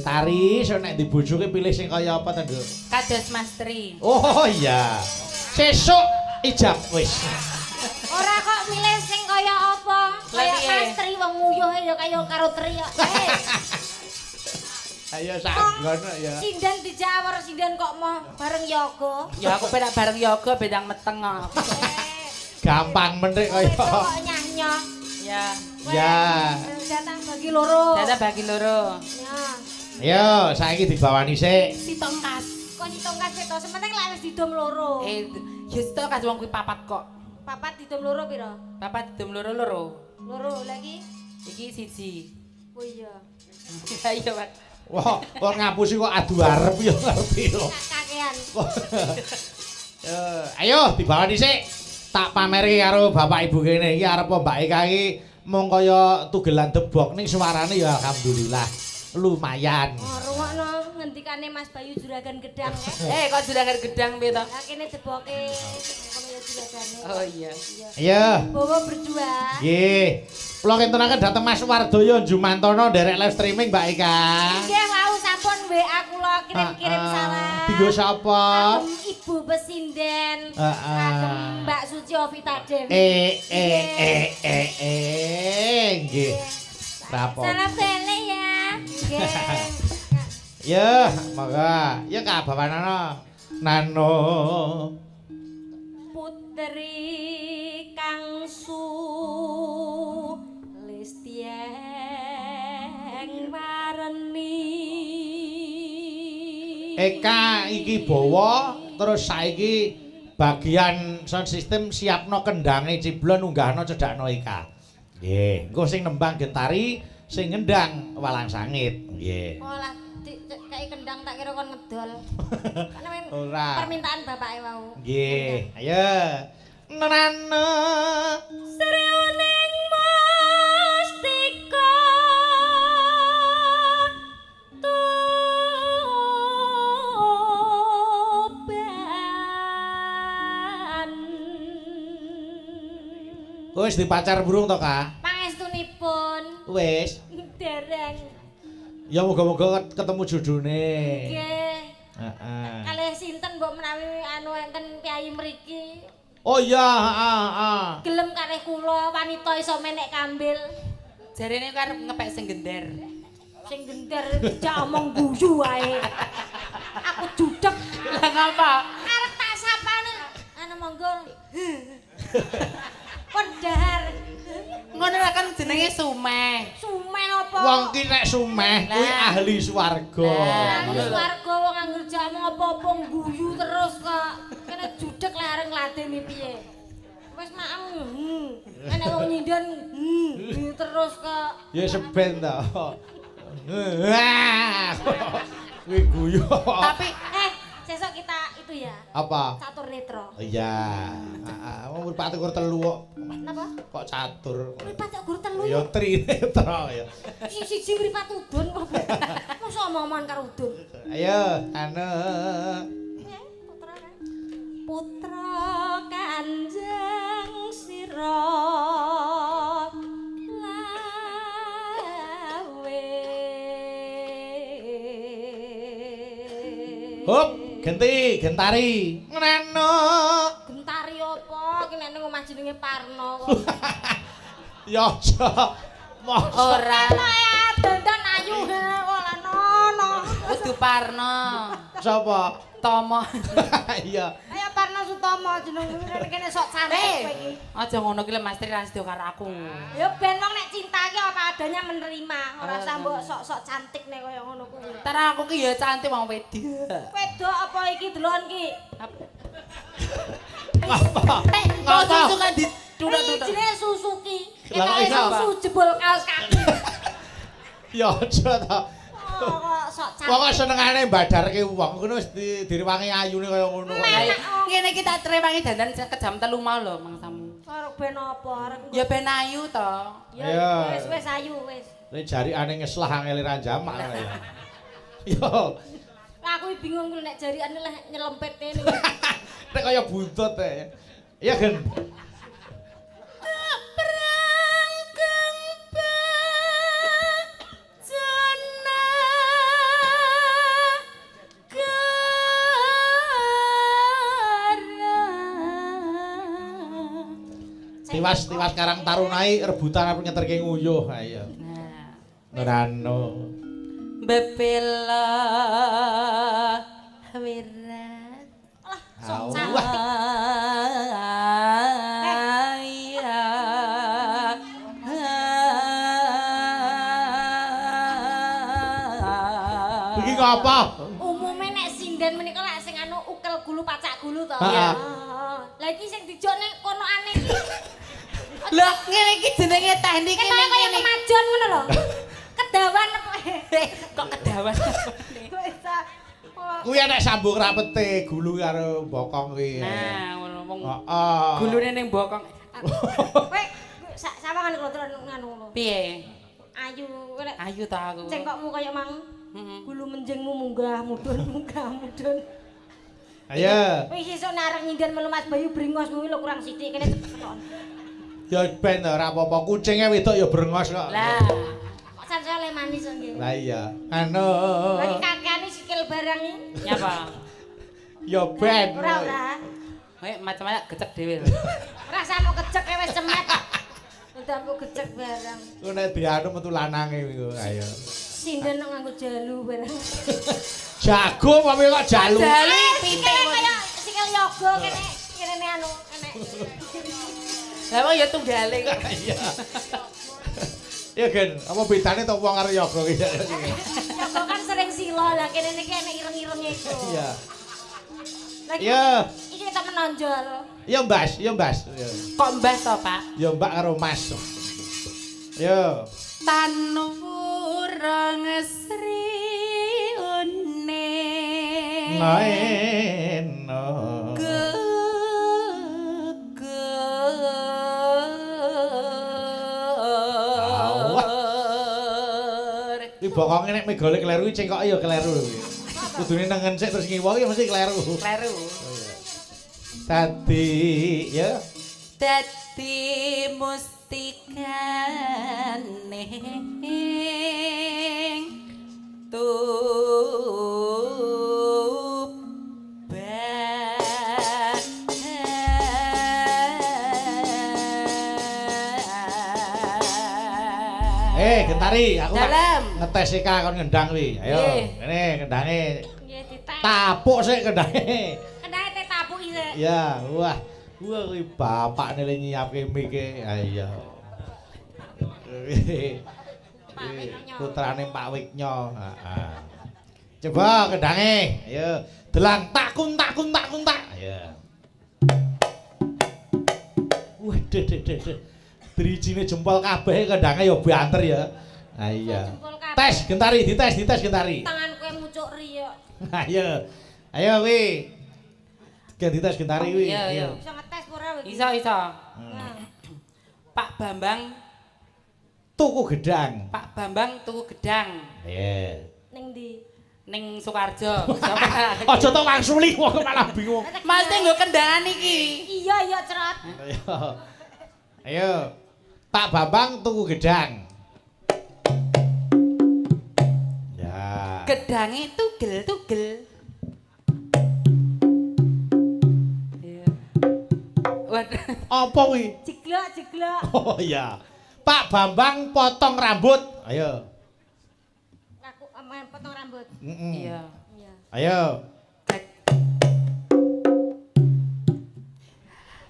Tari, so nek di bojo ki pilih sing kaya apa to, Nduk? Kados Mas Tri. Oh iya. Sesuk ijab wis. Ora kok milih sing kaya apa? Lah Kaya piye? Mas Tri wong nguyuhe ya kaya karo Tri kok. Eh, Ayo sanggon ya. sinden dijak awor sinden kok mau bareng yoga. Ya aku penak bareng yoga bendang meteng kok. Eh, Gampang mentik kaya. wedok kok nyah-nyoh. Ya. Ya. Datang bagi loro. Data bagi loro. Ya. Yo, saiki dibawani sik. Si tongkas. Kok si tongkas to, sementing lek wis didom loro. Eh, ya si tongkas wong kuwi papat kok. Papat didom loro pira? Papat didom loro-loro. Loro lagi. Iki siji. Oh iya. Iya, Pak. Wah, kok ngapusi kok adu arep ya ngerti lho. Kakean. Ayo dibawani sik. Tak pameri karo bapak ibu kene iki arep Mbak Eka iki mung kaya tugelan debok ning suarane ya alhamdulillah lumayan. Oh, rungokno ngendikane Mas Bayu juragan gedang eh. Eh, kok juragan gedang piye to? Lah kene deboke kono ya juragane. Oh iya. Iya. Bawa berdua. Nggih. Kula kintenaken dhateng Mas Wardoyo Jumantono nderek live streaming Mbak Eka. Nggih wau sampun WA kula kirim-kirim salam. Dienggo sapa? Kagem Ibu Pesinden. Heeh. Kagem Mbak Suci Ovita Dewi. Eh eh eh eh eh nggih. Rapo. Salam balik ya. Nggih. Ya, monggo. Ya Kak bawanana. Nano. Putri kang sulistyeng wareni. Eka iki bawa terus saiki bagian sound system siapno kendange ciblon unggahno cedhakno Eka. Nggih, engko sing nembang Gentari, sing ngendang Walang Sangit. Nggih. Oh lah kayak kendang tak kira kon ngedol. Kan men Ora. permintaan bapake wau. Nggih, ayo. Nano. Srioning mustika Tuban. Wis dipacar burung to, Kak? Pangestunipun Wis. dereng. Ya moga-moga ketemu jodone. Nggih. Heeh. Kalih sinten mbok menawi anu enten piyai mriki. Oh iya, heeh, heeh. Gelem kalih kula wanita iso menek kambil. Jarene ku arep ngepek sing gender. Sing gender dijak omong guyu wae. Aku judeg. Lah ngapa? Arep tak sapane. Anu monggo. Kon dahar. Ngono lah kan jenenge sumeh. Sumeh apa? Wong ki nek sumeh kuwi Lah. ahli swarga. Lah. Ahli swarga wong angger jak omong apa-apa guyu terus kok. Kene judeg lek arep ngladeni piye. Wis maem. Enek wong nyindan guyu terus kok. Ya seben to. Wah. Kuwi guyu. Tapi Eh, sesuk kita itu ya. Apa? Catur netro. Iya. Heeh, wong mripate kur telu kok. Napa? Kok catur. Mripat kok gur telu. Ya trinetra ya. Sing siji mripat udun kok. Mosok omong-omongan karo udun. Ayo, anu. Eh, putra kan. Putra Kanjeng Sira Lawe. Hop, genti, gentari. Ngreno. Gentari apa? Ki nek ning omah jenenge Parno kok. Ya aja. Mosok ora Nek dandan ayu kok ora nono. kudu Parno. sapa? Tomo. Iya. Ayo Parno Sutomo jeneng kene sok cantik kowe iki. Aja ngono ki lho Mas Tri ra sido karo aku. Ya ben wong nek cinta ki apa adanya menerima, ora usah mbok sok-sok cantik nek kaya ngono kuwi. Tar aku ki ya cantik wong wedok. Wedok apa iki deloken ki? Apa? Eh, kok susu kan ditutuk-tutuk. Iki jenenge Suzuki. Lah kok Ketoke iso? susu jebol kaos kaki. Ya aja to. Oh, kok sok cantik. Wong kok senengane mbadarke wong ngono wis direwangi ayune kaya ngono kok. Lah, ngene iki tak trewangi dandan ke jam 3 mau lho mangsamu. Arep ben apa arep. Ya ben ayu to. Ya Ayo. wis wis ayu wis. Nek jarikane ngeslah angel ra jamak ya. Yo, Lah aku bingung kuwi nek jarikane leh nyelempet ngene. nek kaya buntut e. Iya, Gen. Prangkeng bajana. Tiwas tiwas Karang Tarunai rebutan arep ngeterke nguyuh. Ayo. Nah. Ora ono. Bebela wirat. Lah, sok Wah. cantik. Iki ngapa? Umume nek sinden menika lak sing anu ukel gulu pacak gulu to. Heeh. Lah iki sing dijok nek konokane iki. Lah ngene iki jenenge teknik Ketoke ngene kaya ngene. kemajon ngono lho. Kedawan apa? Kok kedawan? Kok iso. Kuwi enek sambung rapete gulu karo bokong kuwi. Nah, ngono wong Heeh. gulune ning bokong. Kowe sawangan kula terus nganu lho. Piye? Ayu kowe nek Ayu ta aku. cengkokmu kaya mang Heeh. gulu menjengmu munggah mudhun munggah mudhun. Ayo. Wis esuk nek arep nyinden melu Mas Bayu brengos kuwi lho kurang sithik kene cepet keton. Ya ben ora apa-apa, kucinge wedok ya brengos kok. Lah, Kok sansaya le manis kok nggih. Lah iya. Anu. Lagi kakeane sikil barang iki. Nyapa? Ya ben. Ora ora. Kowe macam-macam gecek dhewe lho. Rasane kecek e wis cemet. Udah mbok gecek barang. Ku nek dianu metu lanange iku. Ayo. Sinden kok nganggo jalu barang. Jago apa kok jalu. Jalu Eh, pitik. sikile kaya sikil yoga kene kene anu enek. Lah wong ya tunggale kok. Iya. Ya Gen, apa bedane to wong karo yoga ki? Yoga kan sering sila lah kene iki enek ireng-irenge iku. Iya. Lagi Iya. iki kita menonjol. Iya Mbas, iya Mbas. Iya. Kok mbah to, Pak? Ya Mbak karo Mas. Yo. Tanura ngesri une. Naeno. Geger. Iki bokonge nek megole kleru iki cengkoke ya kleru lho kuwi. Kudune nengen sik terus ngiwa ya mesti kleru. Kleru. Tadi ya Dadi mustikane Tuban. Eh, Gentari, aku tak Dalem. ngetes iki kon ngendang kuwi. Ayo, Nggih. ngene kendange. Nggih dites. Tapuk sik kendange. Kendange teh tapuki sik. Ya, wah. Wah, kuwi bapakne le nyiapke mike. Ha iya. Pak Wiknyo. Putrane Pak Wiknyo. Heeh. Coba kendange. Ayo, delang takun takun takun tak. Ayo. Wah, deh deh deh. deh. Drijine jempol kabeh kendange ya banter ya. Ha iya. Jempol kabeh. Tes Gentari, dites, dites Gentari. Tanganku yang mucuk riyo. Ayo. Ayo kuwi. Gen dites Gentari kuwi. Iya, iya. Bisa ngetes ora kowe iki? Iso iso. Nah. Pak Bambang, Tuku gedang. Pak Bambang tuku gedang Iya. Ning ndi? ning Sukoharjo. Sapa? Aja tok wangsuli wong malah bingung. Maksudnya nggo kendangan iki. Iya iya cerot. Ayo. Ayo. Pak Bambang tuku gedang. Ya. Gedange tugel-tugel. Iya. Waduh. Apa kuwi? Jeglok jeglok. Oh iya. Pak Bambang potong rambut. Ayo. Aku main potong rambut. Mm-mm. Iya. Iya. Ayo.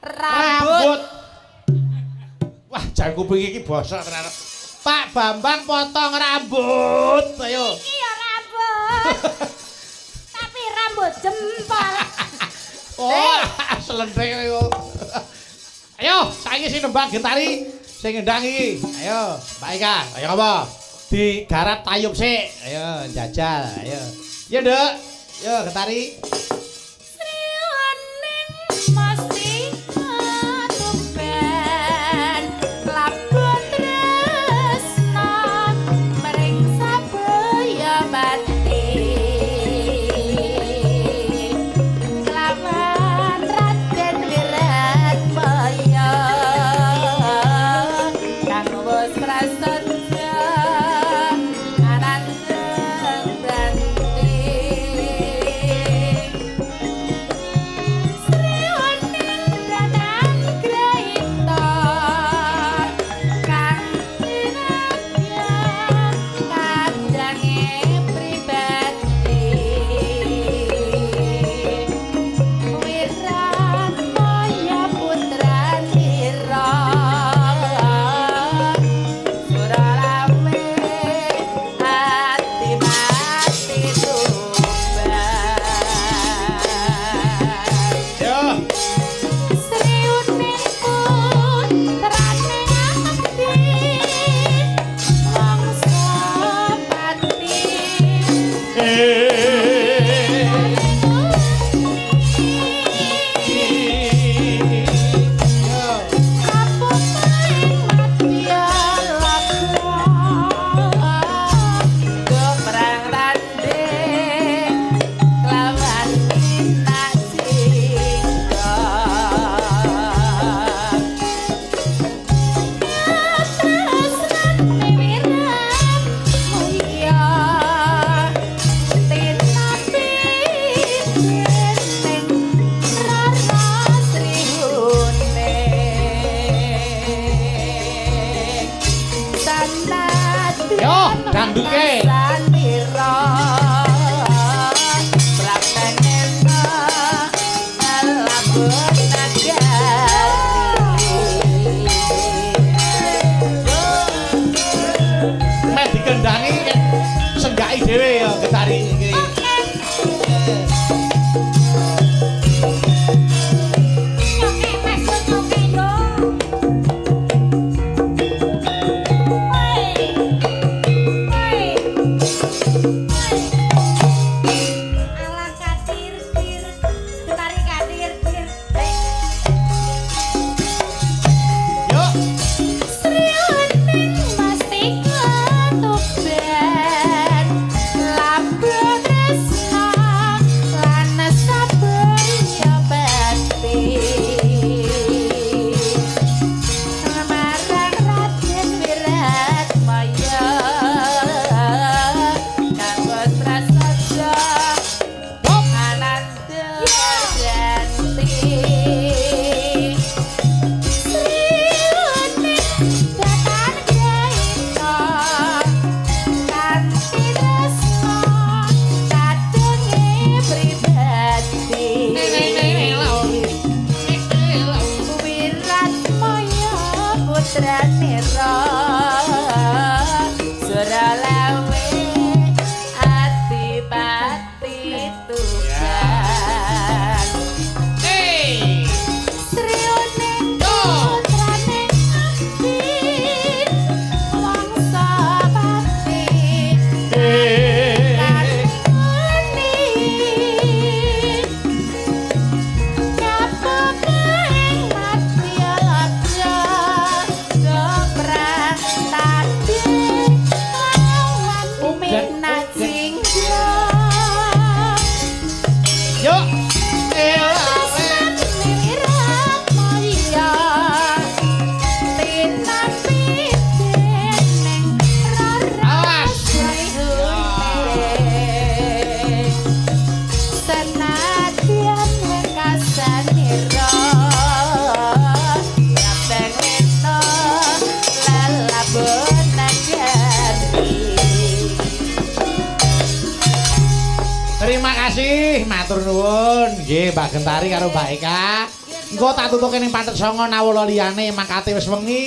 Rambut. Wah, jan kuping iki bosok tenan. Pak Bambang potong rambut. Ayo. Iki ya rambut. Tapi rambut jempol. Oh, selenthek ayo. Ayo, saiki sing nembang Gentari, sing ngendang iki. Ayo, Mbak Ika, ayo apa? Digarap tayub sik. Ayo, jajal, ayo. Yo, Nduk. Yo, Gentari. Sriwening mustika Tuban labuh tresna mring sabaya pati kelawan Raden Wiratmaya kang wis prasaja anandeng branti. Perang tanding kelawan minta jingga. Yo, dangduke. Mek dikendangi senggaki dhewe ya Gentari iki. Nyoke Mas, nyoke yo. Woi. Woi. Woi. Alah katir tir, tarik katir tir. Yo. Hop. Suralawe adipati Tuban. Hey. Yo. Eh. Yo. Eh. Awas. Senadyan wekasanira Prabang rena lalabon nagari. Terima kasih, matur nuwun. Nggih, Mbak Gentari karo Mbak Eka. Engko tak tutuke ning Pathet Sanga nawala liyane mangkate wis wengi.